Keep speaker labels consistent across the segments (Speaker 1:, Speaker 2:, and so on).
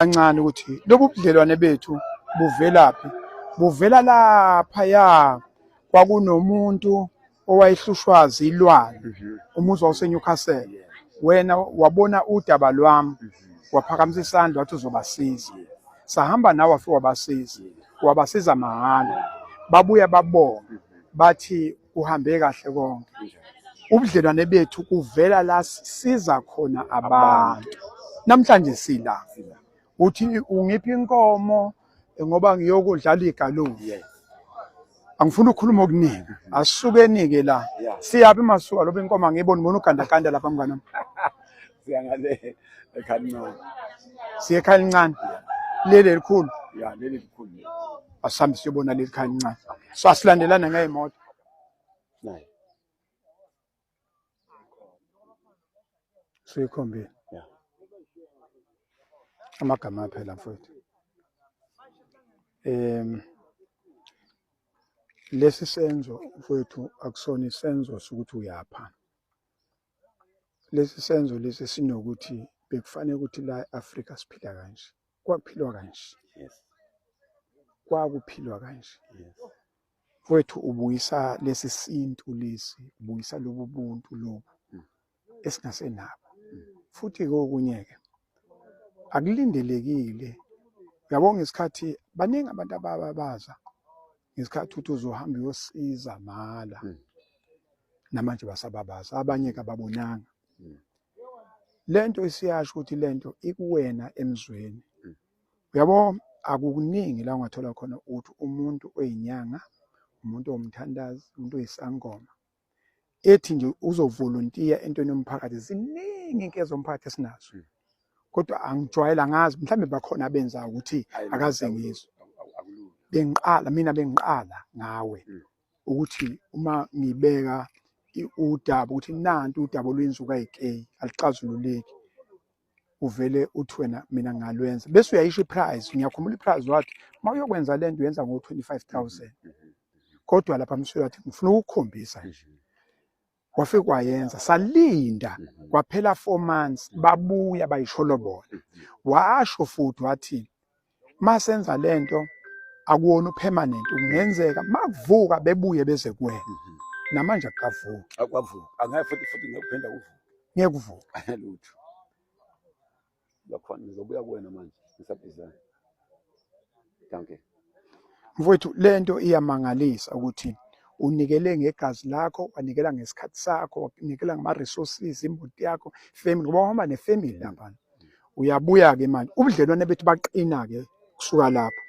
Speaker 1: Kancane ukuthi lobu budlelwane bethu buvelaphi. Buvela laphaya, kwakunomuntu owayehlushwa zilwane, umuzi wawuseNewcastle. Wena wabona udaba lwami, waphakamisa isandla, wathi uzobasiza. Sahamba nawe, wafike wabasiza, wabasiza mahhala, babuya babonga, bathi kuhambe kahle konke. Ubudlelwane bethu kuvela la siza khona abantu. Namhlanje sila, uthi ungiphi inkomo ngoba ngiyokudlala igalofu. Angifuni ukukhuluma okuningi, asisukeni-ke la. Siyaphi masuka loba inkomo angiyiboni, ngibona ugandaganda lapha, mngani wami.
Speaker 2: Siya ngale ekhaya elincane.
Speaker 1: Siye ekhaya elincane leli elikhulu?
Speaker 2: Ya, leli likhulu.
Speaker 1: Asihambe siyobona leli khaya elincane. So asilandelana ngey'moto.
Speaker 2: Nayi.
Speaker 1: Suyikhombile?
Speaker 2: Ya.
Speaker 1: Amagama phela, mfowethu. Lesi senzo, mfowethu, akusona isenzo sokuthi uyapha. Lesi senzo lesi sinokuthi bekufanele ukuthi la e-Afrika siphila kanje, kwakuphilwa kanje. Kwakuphilwa kanje. Mfowethu, ubuyisa lesi sintu lesi, ubuyisa lobu buntu lobu esingasenabo. Futhi-ke okunye-ke akulindelekile, uyabo, ngesikhathi baningi abantu abababaza ngesikhathi uthi uzohamba uyosiza mahhala. Namanje basababaza, abanye-ke ababonanga. Lento isiyasho ukuthi lento ikuwena emzweni. Uyabo, akukuningi la ungathola khona ukuthi umuntu oyinyanga, umuntu owumthandazi, umuntu oyisangoma, ethi nje uzovolontiya entweni yomphakathi. Ziningi inkinga zomphakathi esinazo, kodwa angijwayele, angazi, mhlawumbe bakhona abenzayo ukuthi akaze ngizwe.
Speaker 2: Akulula.
Speaker 1: Bengiqala mina, bengiqala ngawe ukuthi uma ngibeka udaba ukuthi nantu udaba olwenziwa kayikeyi aluxazululeki, uvele uthi wena mina ngingalwenza, bese uyayisho i-price. Ngiyakhumbula i-price, wathi uma uyokwenza le nto uyenza ngo-25,000, kodwa lapha msweli wathi ngifuna ukukukhombisa nje. Wafike wayenza, salinda kwaphela 4 months, babuya bayisholo bona. Washo futhi wathi masenza lento akuwona u-permanent, kungenzeka makuvuka bebuye beze kuwena. Namanje akukavuki.
Speaker 2: Akwavuka, angeke futhi ngeke kuphinda kuvuke.
Speaker 1: Ngeke kuvuke.
Speaker 2: Lutho lakhona, ngizobuya kuwena manje, ngisabhizana. Dankie.
Speaker 1: Mfowethu, lento iyamangalisa ukuthi unikele ngegazi lakho, wanikela ngesikhathi sakho, wanikela ngama-resources, imbuti yakho, family, ngoba uhamba ne-family laphana. Uyabuya-ke manje, ubudlelwane bethu baqina-ke kusuka lapho.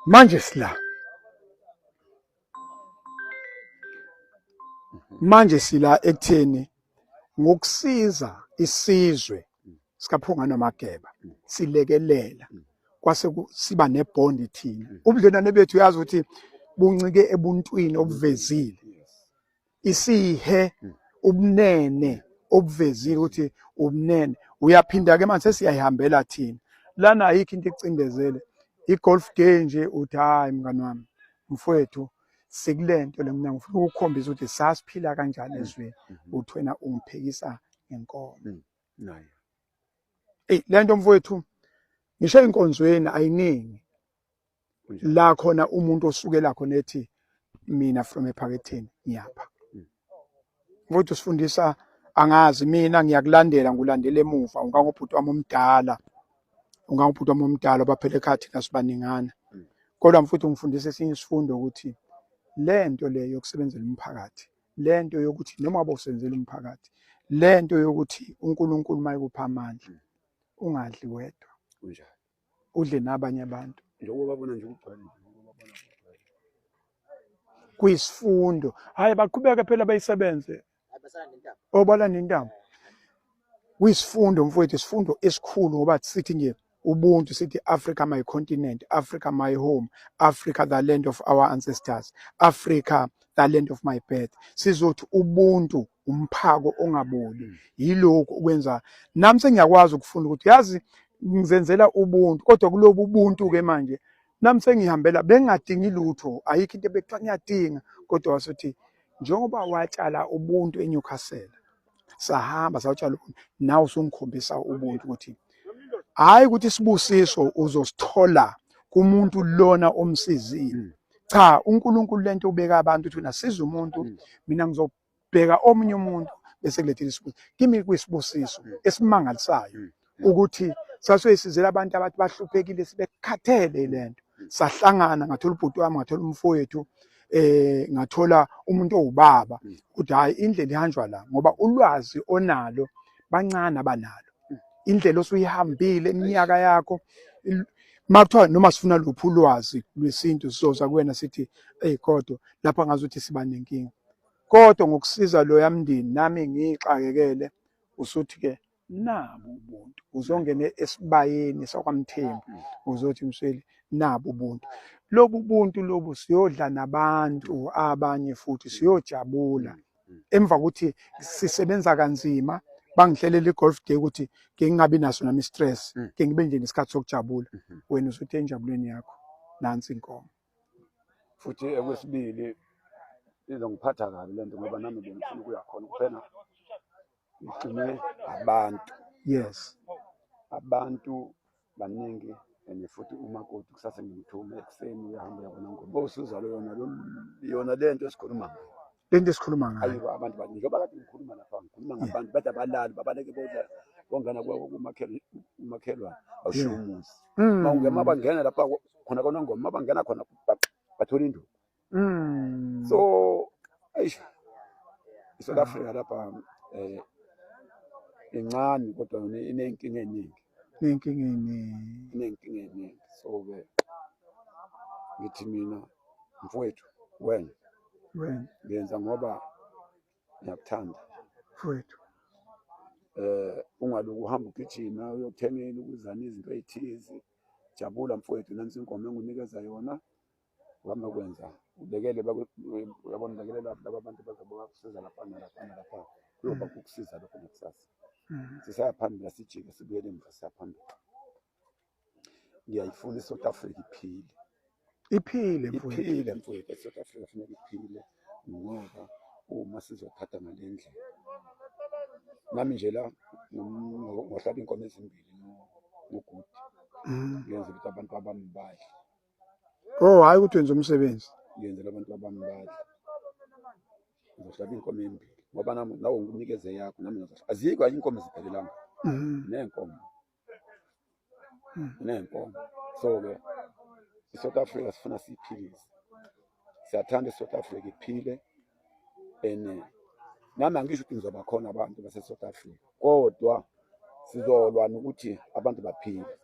Speaker 1: Manje sila, manje sila ekutheni ngokusiza isizwe sikaPhunga noMageba, silekelela, kwase siba ne-bond thina. Ubudlelwane bethu, uyazi ukuthi buncike ebuntwini obuvezile, isihe, ubunene obuvezile ukuthi ubunene. Uyaphinda-ke manje sesiyayihambela thina lana, ayikho into ekucindezele. I-golf day nje, uthi hayi mngani wami, mfowethu, sikulento le, mina ngifuna ukukhombisa ukuthi sasiphila kanjani ezweni. Uthi wena ungiphekisa ngenkomo.
Speaker 2: Naye.
Speaker 1: Eyi, lento mfowethu, ngisho ey'nkonzweni ayiningi.
Speaker 2: Kunjalo.
Speaker 1: La khona umuntu osukela khona ethi mina from ephaketheni ngiyapha. Mfowethu, sifundisa, angazi, mina ngiyakulandela, ngulandela emuva, ungangobhuti wami omdala, ungangobhuti wami omdala, baphela ekhathi nasibaningana. Kodwa mfowethu, ngifundisa esinye isifundo ukuthi lento le yokusebenzela umphakathi, lento yokuthi noma ngabe usebenzela umphakathi, lento yokuthi uNkulunkulu mayekupha amandla, ungadli wedwa.
Speaker 2: Kunjalo.
Speaker 1: Udle nabanye abantu.
Speaker 2: Njengoba babona nje kugcwele nje, njengoba babona kugcwele.
Speaker 1: Kuyisifundo. Hayi, baqhubeke phela bayisebenze obala nentamo. Kuyisifundo mfowethu, isifundo esikhulu, ngoba sithi nje ubuntu, sithi Africa my continent, Africa my home, Africa the land of our ancestors, Africa the land of my birth. Sizothi ubuntu umphako ongaboli. Yilokhu okwenza nami sengiyakwazi ukufunda ukuthi yazi ngizenzela ubuntu, kodwa kulobu ubuntu ke manje nami sengihambela bengingadingi lutho, ayikho into ebekuthiwa ngiyadinga, kodwa wasuthi njengoba watshala ubuntu eNewcastle, sahamba sawutshala ubuntu, nawe usungikhombisa ubuntu ukuthi Hayi ukuthi isibusiso uzosithola kumuntu lona omsizile. Cha, uNkulunkulu lento ubeka abantu ukuthi nasiza umuntu, mina ngizobheka omunye umuntu bese kulethela isibusiso. Kimi kuyisibusiso esimangalisayo ukuthi sasiyisizela abantu abathi bahluphekile, sibekhathele lento. Sahlangana, ngathola ubhuti wami, ngathola umfowethu, ngathola umuntu owubaba, ukuthi hayi, indlela ihanjwa la, ngoba ulwazi onalo bancane abanalo, indlela osuyihambile iminyaka yakho. Makuthiwa noma sifuna luphi ulwazi lwesintu, sizoza kuwena sithi ey, kodwa lapha ngazuthi siba nenkinga, kodwa ngokusiza loya mndeni nami ngiyixakekele. Usuthi ke nabo ubuntu, uzongena esibayeni sakwaMthembu, uzothi Msweli, nabo ubuntu lobu, ubuntu lobu siyodla nabantu abanye futhi siyojabula emva kokuthi sisebenza kanzima. Bangihlelela i-golf day ukuthi ke ngingabi naso nami stress, ke ngibe nje nesikhathi sokujabula. Wena usuthi enjabulweni yakho nansi inkomo.
Speaker 2: Futhi okwesibili, izongiphatha kabi lento ngoba nami bengifuna ukuya khona, kuphela ngigcine abantu. Abantu baningi and futhi umakoti kusasa ngimthume ekuseni, uyahamba uyabona ngoba usiza lo yona lo yona lento esikhuluma ngayo.
Speaker 1: Lento esikhuluma ngayo.
Speaker 2: Ayibo, abantu baningi, njengoba kade ngikhuluma lapha, ngikhuluma ngabantu bathi abalali, babaleke bodla bongena kumakhelwane, awushiya umuzi. Mawungena, bangena lapha khona kwaNongoma, bangena khona bathola induku. So eish, iSouth Africa lapha incane kodwa yona iney'nkinga ey'ningi.
Speaker 1: Ney'nkinga ey'ningi.
Speaker 2: Iney'nkinga ey'ningi. So-ke ngithi mina, mfowethu, wena
Speaker 1: wena
Speaker 2: ngiyenza ngoba ngiyakuthanda.
Speaker 1: Mfowethu.
Speaker 2: Ungaloku uhamba ugijima uyokuthengela ukuzana izinto ey'thize. Jabula mfowethu, nansi inkomo engunikeza yona, uhamba kwenza ubekele, uyabona, ulekelela laba bantu bazobe bakusiza lapha nalapha nalapha, kuyoba kukusiza lokho nakusasa. Sisaya phambili, asijike sibuyele emuva, siya phambili. Ngiyayifuna i-South Africa iphile.
Speaker 1: Iphile mfowethu.
Speaker 2: Iphile mfowethu, i-South Africa funeka iphile, ngoba uma sizothatha ngale ndlela, nami nje la ngohlaba inkomo ezimbili nogudi, ngenza ukuthi abantu abami badle.
Speaker 1: Oh, hayi ukuthi wenza umsebenzi.
Speaker 2: Ngiyenzela abantu abami badle, ngizohlaba inkomo embili ngoba nami nawe ngikunikeze yakho, nami ngizohlaba. Azikho inkomo ziphelelanga ney'nkomo, ney'nkomo. So-ke i-South Africa sifuna siyiphilise, siyathanda i-South Africa iphile, and nami angisho ukuthi ngizoba khona abantu base-South Africa, kodwa sizolwa nokuthi abantu baphile,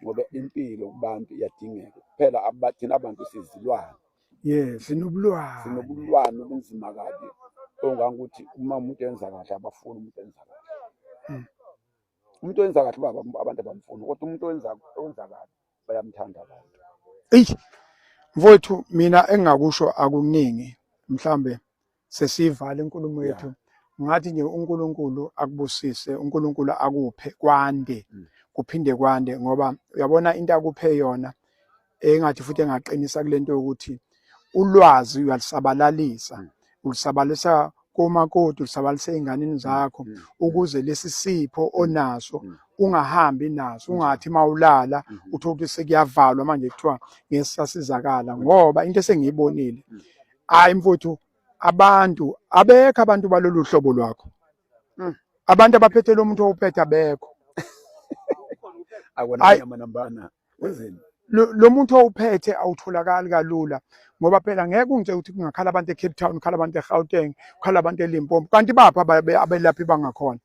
Speaker 2: ngoba impilo kubantu iyadingeka. Phela thina abantu sizilwane.
Speaker 1: Yes, sinobulwane.
Speaker 2: Sinobulwane obunzima kabi, ongangokuthi uma umuntu enza kahle abafuni umuntu enza kahle. Umuntu owenza kahle baba abantu abamfuni, kodwa umuntu owenza kabi bayamthanda abantu.
Speaker 1: Eyi mfowethu, mina engingakusho akuningi, mhlambe sesivala inkulumo yethu. Ngathi nje uNkulunkulu akubusise, uNkulunkulu akuphe kwande, kuphinde kwande, ngoba uyabona into akuphe yona engathi futhi engaqinisa kulento yokuthi ulwazi uyalisabalalisa, ulisabalisa komakoti, ulisabalisa ey'nganeni zakho, ukuze lesi sipho onaso ungahambi naso, ungathi mawulala uthole ukuthi sekuyavalwa manje, kuthiwa ngeke sisasizakala. Ngoba into esengiyibonile, hayi mfowethu, abantu abekho, abantu balolu hlobo lwakho, abantu abaphethe lo muntu owuphethe abekho.
Speaker 2: Akona
Speaker 1: Ayi.
Speaker 2: amanambana wenzeni.
Speaker 1: Lo muntu owuphethe awutholakali kalula, ngoba phela ngeke ungitshele ukuthi kungakhala abantu eCape Town, kukhala abantu eGauteng, kukhala abantu eLimpopo, kanti baphi abelaphi bangakhona?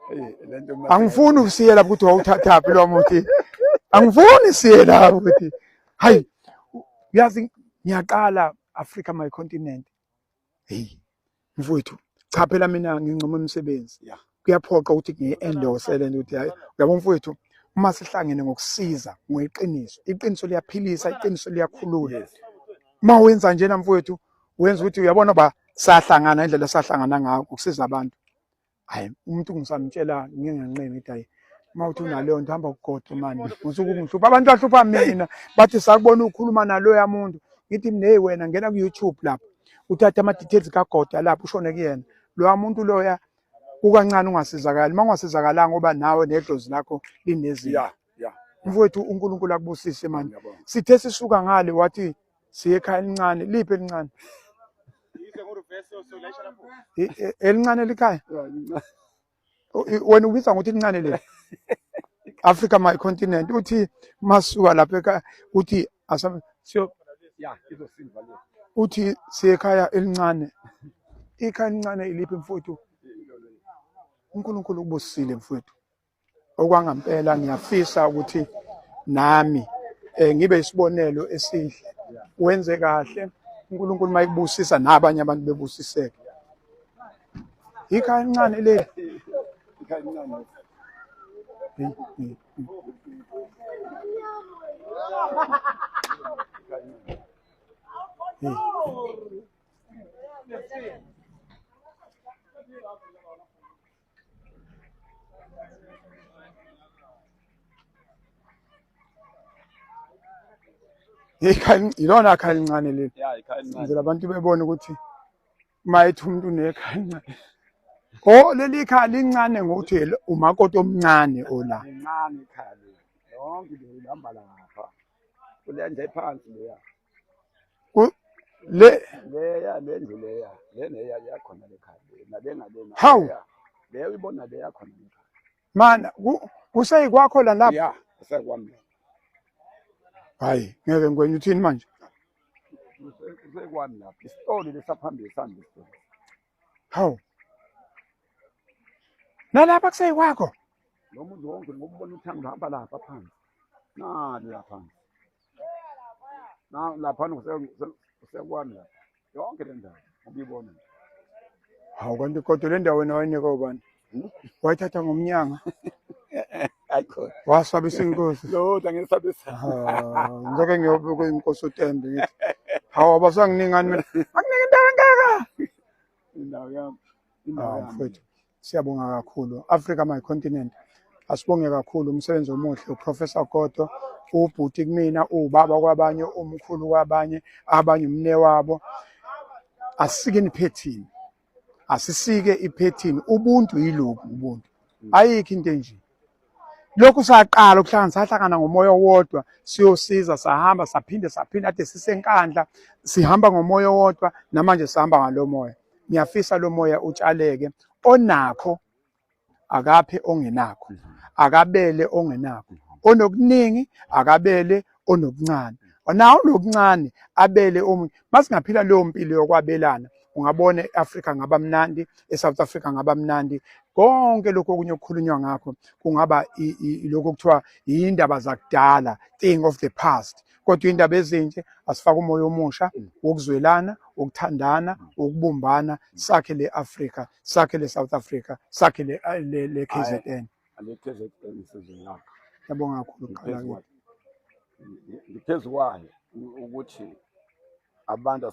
Speaker 2: Hey, lento
Speaker 1: Angifuni ukusiye lapho ukuthi wawuthathaphi lo muthi, angifuni siye lapho ukuthi hayi, uyazi ngiyaqala Africa my continent. Hey mfowethu, cha phela mina ngincoma umsebenzi. Kuyaphoqa ukuthi ngiyi-endorse le nto ukuthi hayi, uyabo mfowethu, uma sihlangene ngokusiza ngeqiniso, iqiniso liyaphilisa, iqiniso liyakhulula. Uma wenza njena mfowethu, wenza ukuthi uyabona ba sahlangana indlela sahlangana ngayo ukusiza abantu. Hayi, umuntu ngisamtshela nginganqeni, ngithi hayi, uma uthi unaleyo nto hamba kugodo mani, usuke ungihlupha. Abantu bahlupha mina, bathi sakubona ukhuluma naloya muntu. Ngithi mina, hey wena, ngena ku-YouTube lapho, uthathe ama-details kagoda lapho, ushone kuyena loya muntu loya. Kukancane ungasizakali, uma ungasizakalanga ngoba nawe nedlozi lakho linezinto.
Speaker 2: Ya, ya.
Speaker 1: Mfowethu, uNkulunkulu akubusise mani.
Speaker 2: Ngiyabonga.
Speaker 1: Sithe sisuka ngale wathi siye ekhaya elincane, liphi elincane? Elincane likhaya?
Speaker 2: Ya, ngincane.
Speaker 1: Wena ubiza ngokuthi lincane leli. Africa my continent, uthi masuka lapha ekhaya uthi asam siyo
Speaker 2: Ya, izosimva le.
Speaker 1: Uthi siye ekhaya elincane. Ikhaya elincane iliphi mfowethu? uNkulunkulu ukubusisile mfowethu. Okwangampela ngiyafisa ukuthi nami ngibe isibonelo esihle. Wenze kahle, uNkulunkulu mayikubusisa nabanye abantu bebusiseke. Ikhaya elincane leli.
Speaker 2: Ikhaya elincane.
Speaker 1: Ikhaya ilona khaya elincane leli.
Speaker 2: Ya, ikhaya elincane.
Speaker 1: Ngizela abantu bebone ukuthi mayethi umuntu unekhaya elincane. Oh, leli khaya lincane ngokuthi umakoti omncane ola.
Speaker 2: Lincane ikhaya leli. Yonke le ihamba lapha. Kulendle ephansi leya.
Speaker 1: Le
Speaker 2: leya lendlu leya. Lena yakhona le khaya. Nale ngalena.
Speaker 1: Hawu.
Speaker 2: Leyo ibona le yakhona le khaya.
Speaker 1: Mana kuseyikwakho la lapha?
Speaker 2: Ya, kusekwami.
Speaker 1: Hayi, ngeke ngikwenye uthini manje?
Speaker 2: Kusekwami lapha. Isitoli lesaphambili sami isitoli.
Speaker 1: Hawu. Nalapha kuseyikwakho?
Speaker 2: Lo muntu wonke ngokubona uthando uhamba lapha phansi. Nali lapha phansi. Na lapha kusekwami lapha. Yonke le ndawo ubuyibona.
Speaker 1: Hawu, kanti kodwa le ndawo wena wayinika ubani? Wayithatha ngomnyanga.
Speaker 2: Ayikho.
Speaker 1: Wasabisa inkosi.
Speaker 2: Lo angisabisa.
Speaker 1: Ngeke ngiyobuka inkosi uTembe ngithi. Hawu, abasanginingani mina. Akunika indawo engaka.
Speaker 2: Indawo yami. Indawo yami.
Speaker 1: Mfowethu, siyabonga kakhulu. Africa my continent. Asibonge kakhulu umsebenzi omuhle uProfessor Godo, ubhuti kumina, ubaba kwabanye, umkhulu kwabanye, abanye umne wabo. Asisike iphethini. Asisike iphethini. Ubuntu yilobu ubuntu. Ayikho into enje. Lokhu saqala ukuhlangana, sahlangana ngomoya owodwa, siyosiza, sahamba, saphinde saphinde, ade sisenkandla, sihamba ngomoya owodwa, namanje sihamba ngalo moya. Ngiyafisa lo moya utshaleke, onakho akaphe ongenakho, akabele ongenakho, onokuningi akabele onokuncane, nawo onokuncane abele omunye. Masingaphila leyo mpilo yokwabelana, ungabona e-Afrika ngaba mnandi, e-South Africa ngaba mnandi. Konke lokho okunye okukhulunywa ngakho kungaba lokho okuthiwa indaba zakudala, thing of the past. Kodwa indaba ezinhle asifake umoya omusha wokuzwelana, wokuthandana, wokubumbana, sakhe le Africa, sakhe le South Africa, sakhe le KZN.
Speaker 2: Le KZN sizoyakha.
Speaker 1: Ngiyabonga kakhulu qala.
Speaker 2: Ngiphezu kwayo ukuthi abantu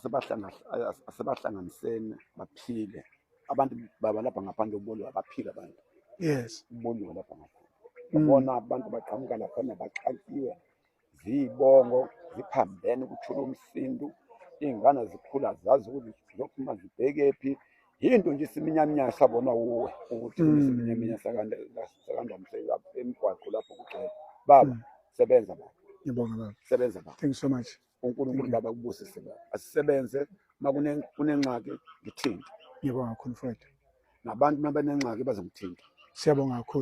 Speaker 2: asebahlanganisene baphile. Abantu baba lapha ngaphandle ubolo abaphila abantu.
Speaker 1: Yes.
Speaker 2: Ubolo lapha ngaphandle. Ubona abantu baqhamuka lapha nabaxakiwe zibongo ziphambene ukuthula umsindu, iy'ngane zikhula zazi ukuthi zizophuma zibhekephi. Yinto nje isiminyaminya sabona uwe ukuthi isiminyaminya sakandamse emgwaqo lapho kugcwele. Baba, sebenza baba.
Speaker 1: Ngiyabonga baba.
Speaker 2: Sebenza baba.
Speaker 1: Thank you so much.
Speaker 2: uNkulunkulu baba kubusise baba. Asisebenze, uma kunengxaki ngithinte.
Speaker 1: Ngiyabonga kakhulu Fred.
Speaker 2: Nabantu uma benengxaki bazongithinta.
Speaker 1: Siyabonga kakhulu.